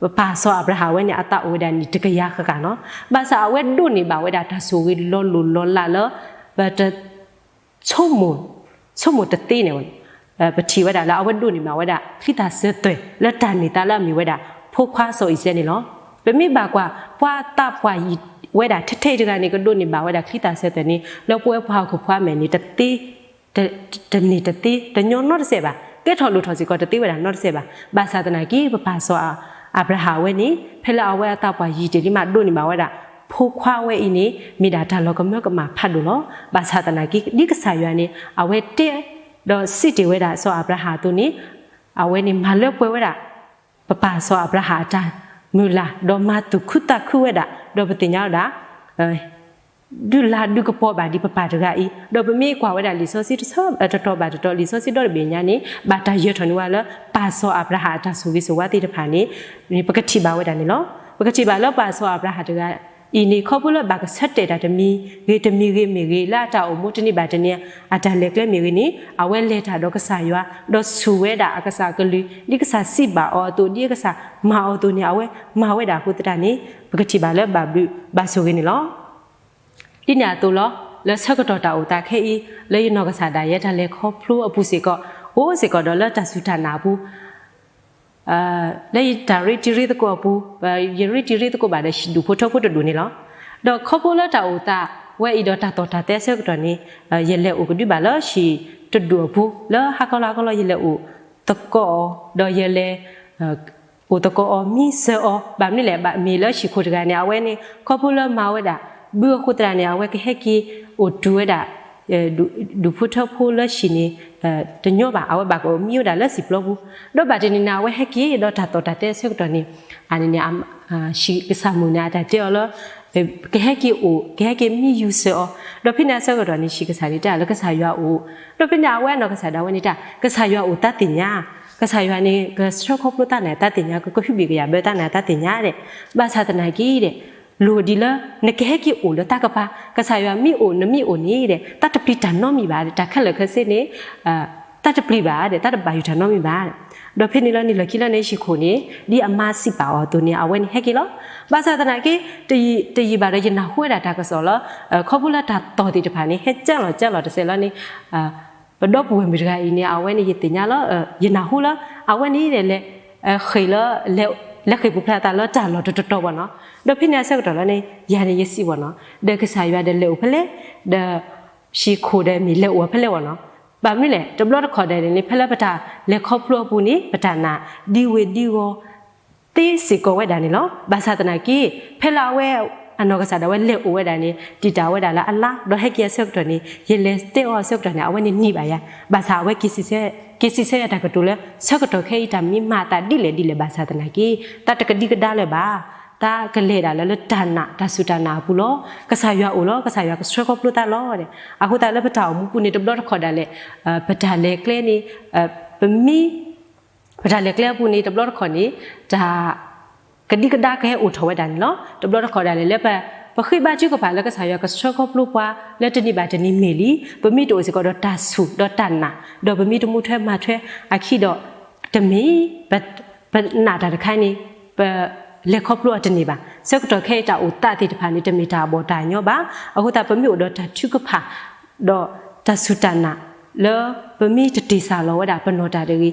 ပပၢ်စီၤအၤဘြၤဟၣ်ဝဲန့ၣ် အသးအိၣ်ဝဲဒၣ်နံၣ်တကယၤဃၣ်ဃၣ်နီၤ. ဘၣ်ဆၣ်အဝဲဒိးန့ၢ်ဘၣ်ဝဲဒၣ်တၢ်ဆိၣ်ဂ့ၤလီၤလိၢ်လီၤလးလၢ ပတ ဆိကမိၣ် ဆိကမိၣ်တသ့န့ၣ်ဝဲန့ၣ်, ပထံၣ်ဝဲဒၣ်လၢအဝဲဒိးန့ၢ်ဘၣ်ဝဲဒၣ် ချံသၣ်စၢၤသွဲၣ်လၢတၢ်န့ၢ်သါလၢအမ့ၢ်ဝဲဒၣ် ဖိခွါစီၤအံၤစဲးန့ၣ်လီၤ. ပမ့ၢ်ဘၣ်ကွၢ် ပှၤသးပှၢ်ယံၤဝဲဒၣ်ထဲထဲအံၤတဂၤန့ၣ် ကဒိးန့ၢ်ဘၣ်ဝဲဒၣ်ချံသၣ်စၢၤသွဲၣ်န့ၣ် လၢပဝဲပှၤဟီၣ်ခိၣ်ဖိအမဲာ်န့ၣ် တသ့ တန့ၢ်တသ့ တညီနီတစဲးဘၣ်, ကဲထီၣ်လိၣ်ထီၣ်စ့ၢ်ကီးတသ့ဝဲဒၣ်နီတစဲးဘၣ်. ဘၣ်ဆၣ်သနာ်က့ ပပၢ်စီၤအၤဘြၤဟၣ်ဝဲန့ၣ် ဖဲလၢအဝဲအသးပှၢ်ယံၤတ့ၢ်လံမး ဒိးန့ၢ်ဘၣ်ဝဲဒၣ် ဖိခွါဝဲအံၤန့ၣ် မ့ၢ်ဒၣ်တၢ်လီၤကမၢကမၣ်ဖးဒိၣ်လီၤ. ဘၣ်ဆၣ်သနာ်က့ ဒ်ကစၢ်ယွၤန့ၣ် အဝဲတဲ ဒီးစံးတ့ၢ်ဝဲဒၣ်စီၤအၤဘြၤဟၣ်အသိးန့ၣ် အဝဲန့ၣ်မၤလၢပှဲၤဝဲဒၣ် ပပၢ်စီၤအၤဘြၤဟၣ်အတၢ်မုၢ်လၢ် ဒီးမၤသူၣ်ခုသးခုဝဲဒၣ် ဒီးပသ့ၣ်ညါဝဲဒၣ် ဒုးလၤဒုးကပီၤဘၣ်ဒ်ပပၢ်တဂၤအံၤ, ဒီးပမ့ၢ်ကွၢ်ဝဲဒၣ်လံာ်စီဆှံတဆီ တတီၤဘၣ်တတီၤ လံာ်စီဆှံဒီတဘ့ၣ်ညါန့ၣ် ဘၣ်တၢ်ယၢၤထီၣ်န့ၢ်ဝဲလၢ ပၢ်စီၤအၤဘြၤဟၣ်အတၢ်ဆိၣ်ဂ့ၤဆိၣ်ဝါသ့ၣ်တဖၣ်န့ၣ် ပကထံၣ်ဘၣ်ဝဲဒၣ်န့ၣ်လီၤ. ပကထံၣ်ဘၣ်လၢပၢ်စီၤအၤဘြၤဟၣ်တဂၤအံၤန့ၣ် ခီဖျိလၢဘၣ်ကဆၢတဲာ်တၢ်တမံၤဂ့ၤတမံၤဂ့ၤမ့ၢ်ဂ့ၤ လၢအတၢ်အိၣ်မူတနံၤဘၣ်တနံၤ အတၢ်လဲၤကျဲမ့ၢ်ဂ့ၤန့ၣ် အဝဲလဲၤတၢ်ဒီးကစၢ်ယွၤ ဒီးဆူၣ်ဝဲဒၣ်အကစၢ်အကလုၢ် ဒ်ကစၢ်စံးဘၣ်အီၤအသိး ဒ်အကစၢ်မၤအီၤအသိးန့ၣ် အဝဲမၤဝဲဒၣ်အဃိသတးန့ၣ် ပကထံၣ်ဘၣ်လၢဘၣ်ဘျုးဘၣ်ဆိၣ်ဂ့ၤန့ၣ်လီၤ. ဒ်န့ၣ်အသိးလီၤ, လၢဆၢကတီၢ်တၢ်အိၣ်သးခဲအံၤ လၢယနီၢ်ကစၢ်ဒၣ်ယဲတၢ်လဲၤခီဖျိအပူၤစ့ၢ်ကီး အိၣ်စ့ၢ်ကီးဒီးလၢတၢ်စူၢ်တၢ်နာ်အပူၤ လၢယတၢ်ရ့တံၤရ့သကိးအပူၤ ယရ့တံၤရ့သကိးဘၣ်ဒီးဟံၣ်ဒူၣ်ဖိထၢဖိတဒူၣ်န့ၣ်လီၤ. ဒီးခီဖျိလၢတၢ်အိၣ်သးဝဲအံၤဒီးတၢ်သီၣ်တၢ်သဲအဆၢကတီၢ်န့ၣ် ယလဲၤအိၣ်ကဒုဘၣ်လၢဟံၣ်တဒူၣ်အပူၤ လၢဟါခီလၢဟါခီလီၤ ယလဲၤအိၣ်သကိးအီၤ ဒီးယလဲၤ အိၣ်သကိးအီၤမံဆၢအီၤ ဘၣ်မနုၤလဲၣ် ဘၣ်မ့ၢ်လၢဟံၣ်ခိၣ်တဂၤန့ၣ် အဝဲန့ၣ် ခီဖျိလၢမၤဝဲဒၣ် ဘုအဃိသတးန့ၣ် အဝဲကဟဲက့ၤအိၣ်တုၤဝဲဒၣ် ဒူၣ်ဖိထၢဖိလၢဟံၣ်န့ၣ် တညီဘၣ် အဝဲဘၣ်ကအိၣ်မံဝဲဒၣ်လၢစံာ်ပျီပူၤ ဒီးဘၣ်တနံၤန့ၣ် အဝဲဟဲက့ၤဒီးတၢ်သီၣ်တၢ်သဲအဆၢကတီၢ်န့ၣ် အန့ၣ်န့ၣ် ဟံၣ်ကစၢ်မုၣ်န့ၣ် အတၢ်တဲအီၤလၢ ကဟဲက့ၤအိၣ် ကဟဲက့ၤမံယူၤစၢၤအီၤ ဒီးဖဲန့ၣ်အဆၢကတီၢ်န့ၣ် ဟံၣ်ကစၢ်န့ၣ်တဲလၢကစၢ်ယွၤအိၣ် ဒီးဖဲန့ၣ်အဝဲအနီၢ်ကစၢ်ဒၣ်ဝဲန့ၣ်တၢ် ကစၢ်ယွၤအိၣ်သးသ့ၣ်ညါ ကစၢ်ယွၤန့ၣ် ကဆှၢခီဖျိသးန့ၣ်သးသ့ၣ်ညါ ကကဟုဘံၣ်ကယာ်ဘၢသးန့ၣ်သးသ့ၣ်ညါဒီး ဘၣ်ဆၣ်သနာ်က့ဒီး လိၣ်ဒ်လၢ နကဟဲက့ၤအိၣ်လၢတၢ်ကပၤ ကစၢ်ယွၤမ့ၢ်အိၣ်နမ့ၢ်အိၣ်န့ၣ်ဒီး တၢ်တပျံၤတၢ်နီတမံၤဘၣ်ဒီး တၢ်ခဲလၢာ်ခဲဆ့န့ၣ် တၢ်တပျံၤဘၣ်ဒီး တၢ်တဘၣ်ယိၣ်တၢ်နီတမံၤဘၣ်. ဒီးဖဲန့ၣ်လီၤန့ၣ် လၢခံလၢန့ၣ် ဟံၣ်ခိၣ်န့ၣ် ဒ်အမါစံးပာ်အီၤအသိးန့ၣ် အဝဲန့ၣ်ဟဲက့ၤလီၤ. ဘၣ်ဆၣ်သနာ်က့ တယံာ်ဘၣ်ဒီး ယနၢ်ဟူဝဲဒၣ်တၢ်ကစီၣ်လၢ ခီဖျိလၢတၢ်သီၣ်သ့ၣ်တဖၣ်န့ၣ် ဟဲကၢလီၤကၢလီၤတစဲးလီၤန့ၣ် ပဒီပုၢ်ဝဲၢ်မုၣ်တဂၤအံၤန့ၣ် အဝဲန့ၣ်ယသ့ၣ်ညါလီၤ ယနၢ်ဟူလၢ အဝဲန့ၣ်လဲၤ ဃ့ၢ်လၢ လဲၤဃ့ၢ်ပူၤဖျဲးအသးလၢတၢ်လီၢ်တတီၤဘၣ်နီၤ. ဒီးဖဲန့ၣ်အဆၢကတီၢ်လီၤန့ၣ် ယၤန့ၣ်ယစံးဘၣ်နီၤ ဒီးကစၢ်ယွၤဒီးလဲၤအိၣ်ဖဲလဲၣ် ဒီး ဟံၣ်ခိၣ်ဒီးမ့ၢ်လဲၤအိၣ်ဖဲလဲၣ်ဘၣ်နီၤ. ဘၣ်မနုၤလဲၣ် တဘျီတခီၣ်ဒၣ်န့ၣ် ဖဲလၢပတၢ်လဲၤခီဖျိအပူၤန့ၣ် ပတၢ်နာ်ဒံဝ့ၤဒံဂီၤ သ့စ့ၢ်ကီးဝဲဒၣ်န့ၣ်လီၤ. ဘၣ်ဆၣ်သနာ်က့ ဖဲလၢအဝဲ အနီၢ်ကစၢ်ဒၣ်ဝဲလဲၤအိၣ်ဝဲဒၣ်န့ၣ် တံာ်တာ်ဝဲဒၣ်လၢအလါ ဒီးဟဲက့ၤအဆၢကတီၢ်န့ၣ် ယလဲၤတဲအီၤအဆၢကတီၢ်န့ၣ် အဝဲန့ၣ်နံၤဘၣ်ယၤ ဘၣ်ဆၣ်အဝဲ က့ၤစံးဆၢယၤတၢ်ကတိၤလၢ ဆၢကတီၢ်ခဲအံၤတၢ်မ့ၢ်မၤအသးဒ်လဲၣ်ဒ်လဲၣ်ဘၣ်ဆၣ်သနာ်က့ တၢ်တကဒံကဒါလၢၤဘၣ် တၢ်ကလဲၤဒၣ်လၢ လၢတၢ်နာ် တၢ်စူၢ်တၢ်နာ်အပူၤလီၤ. ကစၢ်ယွၤအိၣ်လီၤ ကစၢ်ယွၤကဆှၢခီဖျိသးလီၤ. အဃိသတးလၢပတၢ်အိၣ်မူပူၤန့ၣ် တဘျီတခီၣ်ဒၣ်လဲာ် ပတၢ်လဲၤကျဲန့ၣ် ပမ့ၢ် ပတၢ်လဲၤကျဲအပူၤန့ၣ် တဘျီတခီၣ်န့ၣ် တၢ် ကဒံကဒါကဟဲအိၣ်ထီၣ်ဝဲဒၣ်န့ၣ်လီၤ. တဘျီတခီၣ်ဒၣ်လဲာ်လၢ ပဃ့ဘါထုကဖၣ်လၢကစၢ်ယွၤကဆှၢခီဖျိပှၤလၢတနံၤဘၣ်တနံၤမ့ၢ်လံ ပမ့ၢ်တအိၣ်စ့ၢ်ကီးဒီးတၢ်ဆူၣ်ဒီးတၢ်နာ် ဒီးပမ့ၢ်တမူထွဲမၤထွဲအခံဒီး တမ့ၢ် ပနာ်တၢ်တခါန့ၣ် ပလဲၤခီဖျိအီၤတန့ၢ်ဘၣ်. ဆၢကတီၢ်ခဲအံၤတၢ်အိၣ်သးသ့ၣ်တဖၣ်န့ၣ် တမ့ၢ်တၢ်အဘီၣ်တၢ်ညီဘၣ်. အဃိသတးပမ့ၢ်အိၣ်ဒီးတၢ်ထုကဖၣ် ဒီးတၢ်စူၢ်တၢ်နာ် လၢပမ့ၢ်တတ့ၢ်စၢ်လီၤဝဲဒၣ်ပနီၢ်တၢ်တဂ့ၤ,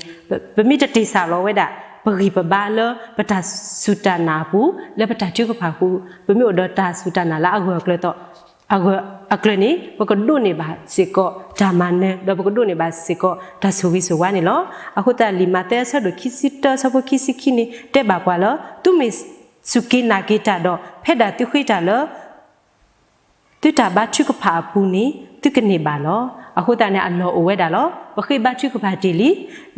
ပမ့ၢ်တတ့ၢ်စၢ်လီၤဝဲဒၣ် ပဂံၢ်ပဘါလၢပတၢ်စူၢ်တၢ်နာ်အပူၤ လၢပတၢ်ထုကဖၣ်အပူၤ ပမ့ၢ်အိၣ်ဒီးတၢ်စူၢ်တၢ်နာ်လၢအဂၢၢ်အကျၢၤသိး အဂၢၢ်အကျၢၤန့ၣ် ပကဒိးန့ၢ်ဘၣ်စ့ၢ်ကီးတၢ်မၤနၢၤ ဒီးပကဒိးန့ၢ်ဘၣ်စ့ၢ်ကီးတၢ်ဆိၣ်ဂ့ၤဆိၣ်ဝါန့ၣ်လီၤ. အဃိသတးလံာ်မးသဲအဆၢဒိၣ်ခံဆံတၢအဆၢဖိခံဆံခံန့ၣ် တဲဘၣ်ပှၤလၢ သုမ့ၢ်စူၢ်က့ၤနာ်က့ၤတၢ်ဒီး ဖဲဒၣ်သုဃ့တၢ်လၢ သုတၢ်ဘါထုကဖၣ်အပူၤန့ၣ် သုကန့ၢ်ဘၣ်လီၤ. အဃိသတးန့ၣ် အလီၢ်အိၣ်ဝဲဒၣ်လီၤ. ပဃ့ဘါထုကဖၣ်တ့ၢ်လံ,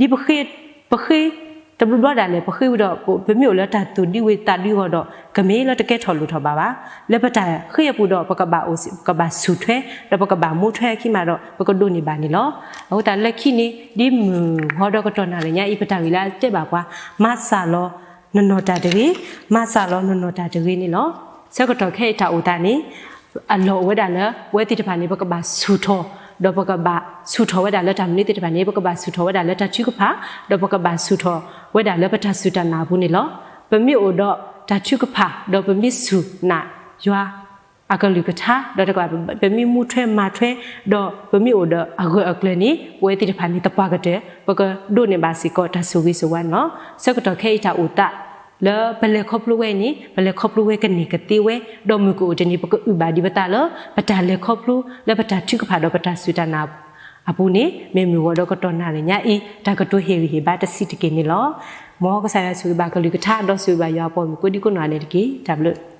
ဒ်ပဃ့ ပဃ့ တဘျီဘျီဒၣ်လဲာ် ပဃ့ဝံၤဒီး ပမ့ၢ်အိၣ်လၢတၢ်သူၣ်ဒံဝ့ၤသးဒံဂီၢ်ဒီး ကမ့ၢ်လၢတကဲထီၣ်လိၣ်ထီၣ်ဘၣ်ဘၣ်. လၢပတၢ်ဃ့အပူၤဒီး ပကဘၣ်အိၣ် ပကဘၣ်ဆူၣ်ထွဲ ဒီးပကဘၣ်မူထွဲအခံမးဒီး ပကဒိးန့ၢ်ဘၣ်န့ၣ်လီၤ. အဃိသတးလၢခံန့ၣ် ဒ်မုၢ်ဂီၤဒီးကတီၢ်နၣ်ရံၣ်ညါအံၤ ပတၢ်ဂ့ၢ်လၢအတဲဘၣ်ပှၤ မၤစၢ်လီၤနနီၢ်တၢ်တဂ့ၤ, မၤစၢ်လီၤနနီၢ်တၢ်တဂ့ၤန့ၣ်လီၤ. ဆၢကတီၢ်ခဲအံၤတၢ်အိၣ်သးန့ၣ် အလီၢ်အိၣ်ဝဲဒၣ်လၢ ပဝဲသ့ၣ်တဖၣ်န့ၣ် ပကဘၣ်ဆူၣ်ထီၣ် ဒီးပကဘၣ်ဆူၣ်ထီၣ်ဝဲဒၣ်လၢတၢ်မနုၤသ့ၣ်တဖၣ်န့ၣ် ပကဘၣ်ဆူၣ်ထီၣ်ဝဲဒၣ်လၢတၢ်ထုကဖၣ် ဒီးပကဘၣ်ဆူၣ်ထီၣ်ဝဲဒၣ်လၢပတၢ်စူၢ်တၢ်နာ်အပူၤန့ၣ်လီၤ. ပမ့ၢ်အိၣ်ဒီးတၢ်ထုကဖၣ် ဒီးပမ့ၢ်စူၢ်နာ်ယွၤအကလုၢ်ကထါ ဒီးတကး ပမ့ၢ်မူထွဲမၤထွဲ ဒီးပမ့ၢ်အိၣ်ဒီးအဂၢၢ်အကျၢၤန့ၣ် ပဝဲသ့ၣ်တဖၣ်န့ၣ် သပှၢ်ကတၢၢ် ပကဒိးန့ၢ်ဘၣ်စ့ၢ်ကီးတၢ်ဆိၣ်ဂ့ၤဆိၣ်ဝါန့ၣ်လီၤ. ဆၢကတီၢ်ခဲအံၤတၢ်အိၣ်သး လၢပလဲၤခီဖျိဝဲန့ၣ် ပလဲၤခီဖျိဝဲကန့ၢ်ကသ့ဝဲ ဒီးမုၢ်ကအိၣ်တနံၤ ပကအုၣ်ဘၣ်ဒံးပသးလၢ ပတၢ်လဲၤခီဖျိ လၢပတၢ်ထုကဖၣ်ဒီးပတၢ်စူၢ်တၢ်နာ်အပူၤန့ၣ် မ့ၢ်မုၢ်ဂီၤဒီးကတီၢ်နၣ်ရံၣ်ညါအံၤ တၢ်ကတိၤဟ့ၣ်ဂံၢ်ဟ့ၣ်ဘါတဆံးတက့ၢ်န့ၣ်လီၤ. မ်ကစၢ်ယွၤဆိၣ်ဂ့ၤဘၣ်ကလုၢ်ကထါ ဒီးဆိၣ်ဂ့ၤဘၣ်ယွၤအပှၤမုၣ်ကိးဒံကိးနီၢ်ဂၤဒဲးတက့ၢ်. တၢ်ဘျုး